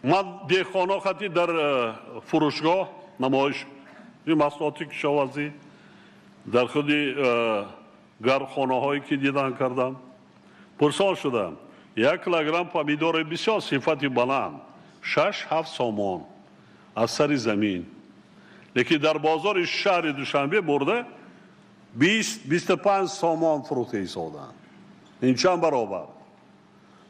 Ман деҳқоно хати дар фурӯшгоҳ намоиш маҳсулоти кишоварзӣ дар худи гармхонаҳое ки дидан кардам, пурсон шудам. 1 килограмм помидори бисёр сифати баланд 6-7 сомон аз сари замин, лекин дар бозори шаҳри Душанбе бурда 20-25 сомон фурӯхта истоданд. Ин чанд баробар?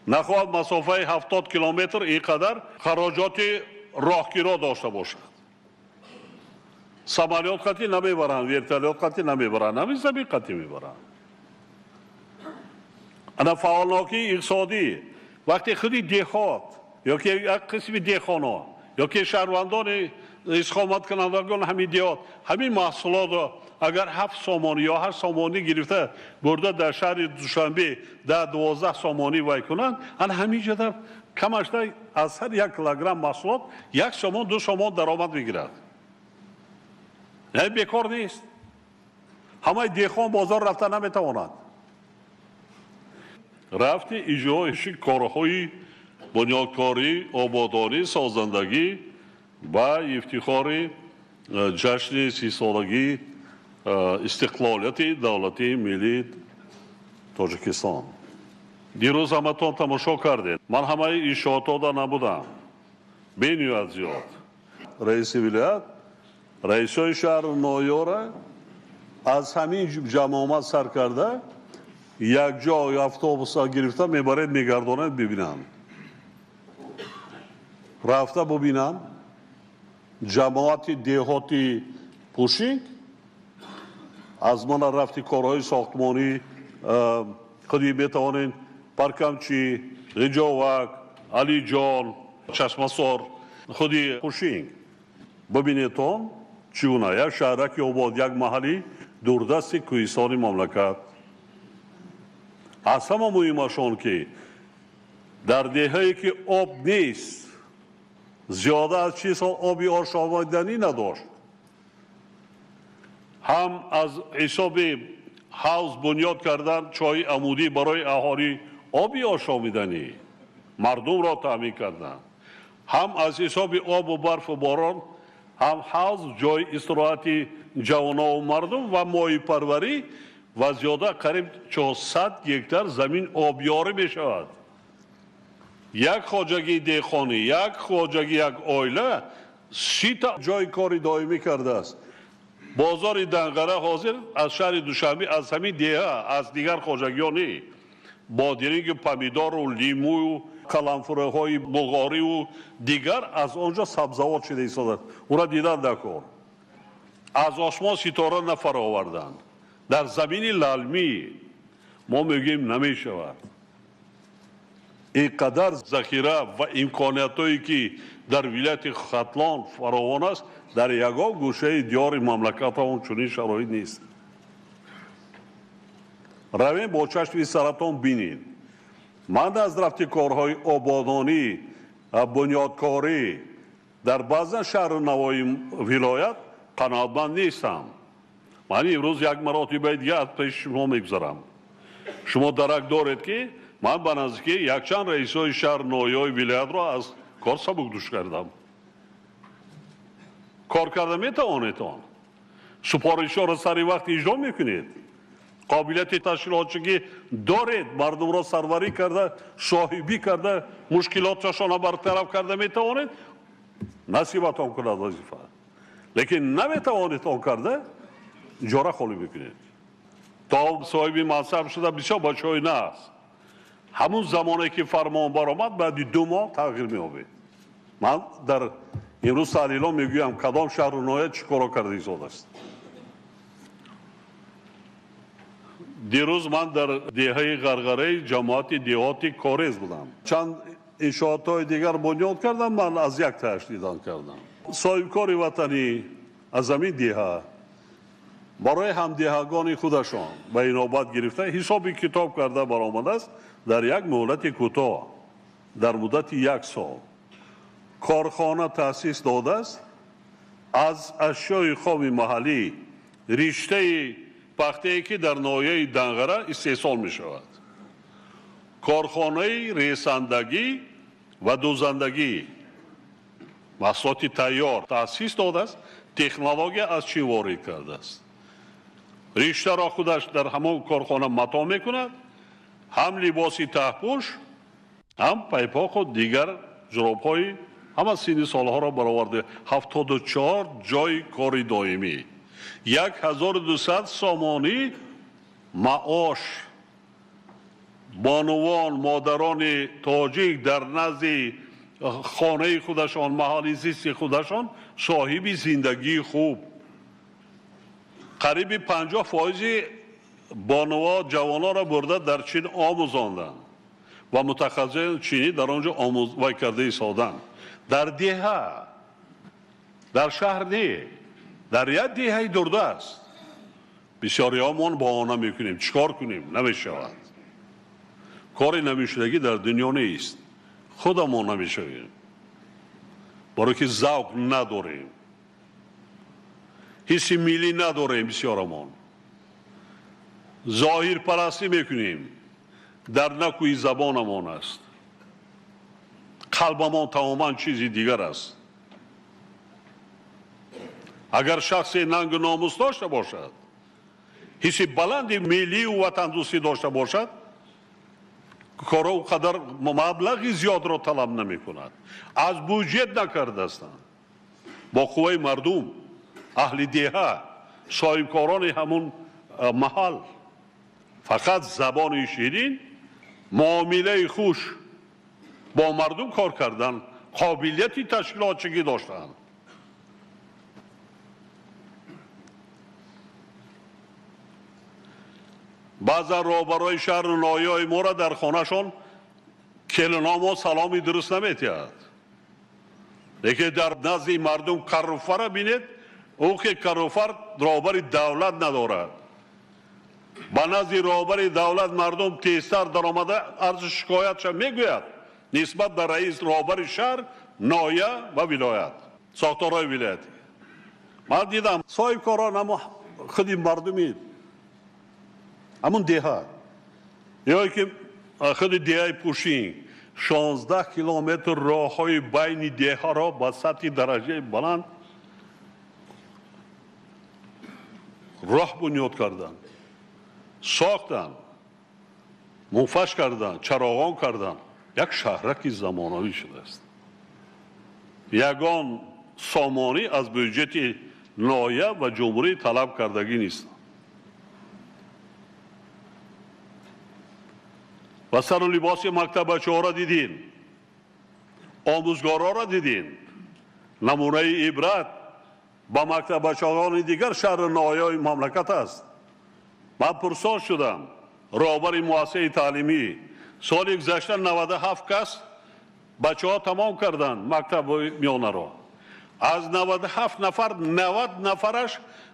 Нахоҳад масофаи 70 километр ин қадар хароҷоти роҳкиро дошта бошад. Самолёт қатӣ намебаранд, вертолёт қатӣ намебаранд, ҳамин замин қатӣ мебаранд. Ана фаъолнокии иқтисодӣ вақте худи деҳот ёки як қисми деҳқоно ёки шаҳрвандони истиқоматкунандагон ҳамин деҳот ҳамин маҳсулотро агар 7 сомонӣ ё 8 сомонӣ гирифта бурда дар шаҳри Душанбе 10-12 сомонӣ вай кунанд, ана ҳамин ҷода камашда аз ҳар 1 килограмм маҳсулот 1 сомон 2 сомон даромад мегирад. Яъне бекор нест. Ҳамаи деҳқон бозор рафта наметавонад. Рафти иҷроиши корҳои бунёдкорӣ, ободонӣ, созандагӣ ба ифтихори ҷашни 30-солагии истиқлолияти давлатии миллии Тоҷикистон. Дирӯз ҳаматон тамошо кардед. Ман ҳамаи иншоотода набудам. Бениҳоят зиёд. Раиси вилоят, раисои шаҳру ноҳияро аз ҳамин ҷамъомад сар карда якҷо автобуса гирифта мебаред, мегардонед, бибинанд. Рафта бубинанд ҷамоати деҳоти Пушинг аз мана рафти корҳои сохтмонӣ худи метавонед Паркамчи, Ғиҷовак, Алиҷон, Чашмасор, худи Пушинг бибинедтон чӣ гуна як шаҳраки обод, як маҳалли дурдасти кӯҳистони мамлакат. Аз ҳама муҳимаш он ки дар деҳае ки об нест, зиёда аз 40 сол оби ошомиданӣ надошт, ҳам аз ҳисоби ҳавз бунёд кардан чоҳи амудӣ барои аҳолӣ оби ошомиданӣ мардумро таъмин карданд, ҳам аз ҳисоби обу барфу борон, ҳам ҳавз ҷои истироҳати ҷавонову мардум ва моҳипарварӣ ва зиёда қариб 400 гектар замин обёрӣ мешавад. Як хоҷагии деҳқонӣ, як хоҷагӣ, як оила 30 ҷои кори доимӣ кардааст. Бозори Данғара ҳозир аз шаҳри Душанбе, аз ҳамин деҳа, аз дигар хоҷагиёни бодирингу помидору лимӯю каламфураҳои булғориву дигар аз он ҷо сабзавот шида истодааст. Ура дидан дар кор. Аз осмон ситора нафароварданд. Дар замини лалмӣ мо мегӯем намешавад. Ин қадар захира ва имкониятҳое ки дар вилояти Хатлон фаровон аст, дар ягон гӯшаи диёри мамлакатамон чунин шароит нест. Равем бо чашми саратон бинед. Ман аз рафти корҳои ободонӣ, бунёдкорӣ дар баъзан шаҳру навои вилоят қаноатманд нестам. Ман имрӯз як маротибаи дига аз пеши шумо мегузарам. Шумо дарак доред ки ман ба наздикӣ якчанд раисои шаҳр ноҳияҳои вилоятро аз кор сабукдӯш кардам. Кор карда метавонедон? Супоришҳоро сари вақт иҷро мекунед? Қобилияти ташкилотчигӣ доред? Мардумро сарварӣ карда, соҳибӣ карда, мушкилоташонро бартараф карда метавонед? Насибатон кунад вазифа. Лекин наметавонед он карда, иҷора холӣ мекунед. То соҳиби мансаб шуда бисёр бачаҳои на аст. Ҳамун замоне ки фармон баромад, баъди 2 моҳ тағйир меёбед. Ман дар имрӯз таҳлило мегӯям кадом шаҳру ноҳия чӣ коро карда истодааст. Дирӯз ман дар деҳаи Ғарғараи ҷамоати деҳоти Корез будам. Чанд иншоотҳои дигар бунёд кардам, ман аз як тааш дидан кардам. Соҳибкори ватанӣ аз ҳамин деҳа барои ҳамдеҳагони худашон ба инобат гирифта ҳисоби китоб карда баромадааст дар як муҳлати кӯтоҳ, дар муддати 1 сол корхона таъсис додааст аз ашёи хоми маҳаллӣ, риштаи пахтае ки дар ноҳияи Данғара истеҳсол мешавад, корхонаи ресандагӣ ва дӯзандагӣ Маҳсулоти тайёр таъсис додааст, технология аз Чин ворид кардааст. Риштаро худаш дар ҳамон корхона мато мекунад, ҳам либоси таҳпӯш, ҳам пайпоқу дигар ҷуробҳои ҳама синни солҳоро бароварда. 74 ҷойи кори доимӣ, 1200 сомонӣ маош. Бонувон, модарони тоҷик дар назди хонаи худашон, маҳалли зисти худашон соҳиби зиндагии хуб. Қариби 50% бонуво ҷавононро бурда дар Чин омӯзонданд ва мутахассисони чинӣ дар он ҷо вай карда истоданд. Дар деҳа, дар шаҳр не, дар як деҳаи дурдаст. Бисёриҳомон баҳона мекунем, чӣ кор кунем, намешавад. Кори намешудагӣ дар дунё нест, худамон намешавем, барои ки завқ надорем, ҳисси миллӣ надорем. Бисёрамон зоҳирпарастӣ мекунем, дар накӯи забонамон аст, қалбамон тамоман чизи дигар аст. Агар шахсе нангу номус дошта бошад, ҳисси баланди миллию ватандӯстӣ дошта бошад, корро он қадар маблағи зиёдро талаб намекунад. Аз буҷет накардастанд, бо қувваи мардум, аҳли деҳа, соҳибкорони ҳамун маҳал, фақат забони ширин, муомилаи хуш бо мардум кор кардан, қобилияти ташкилотчигӣ доштанд. Баъзан роҳбарои шаҳру ноҳияҳои моро дар хонашон келиномо саломи дуруст наметиҳад, лекин дар назди мардум карруфара бинед, ӯ ки карруфар роҳбари давлат надорад. Ба назди роҳбари давлат мардум тезтар даромада арзу шикоятша мегӯяд нисбат ба раис, роҳбари шаҳр, ноҳия ва вилоят, сохторҳои вилоятӣ. Ман дидам соҳибкорон ҳамо худи мардуми ҳамун деҳа, ё ки худи деҳаи Пушин 16 километр роҳҳои байни деҳаро ба сатҳи дараҷаи баланд роҳ бунёд карданд, сохтанд, мунфаш карданд, чароғон карданд. Як шаҳраки замонавӣ шудааст. Ягон сомонӣ аз бюҷети ноҳия ва ҷумҳурӣ талаб кардагӣ нест. Ва сару либоси мактаббачаҳоро дидем, омӯзгорҳоро дидем. Намунаи ибрат ба мактаббачаҳони дигар шаҳру ноҳияҳои мамлакат аст. Ман пурсон шудам, роҳбари муассисаи таълимӣ соли гузашта 97 кас бачаҳо тамом карданд мактаби миёнаро. Аз 97 нафар 90 нафараш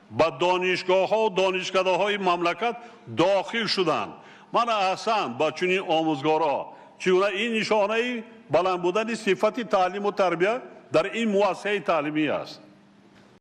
ба донишгоҳҳо донишкадаҳои мамлакат дохил шуданд. Ман аҳсан ба чунин омӯзгорҳо, чунки ин нишонаи баланд будани сифати таълиму тарбия дар ин муассисаи таълимӣ аст.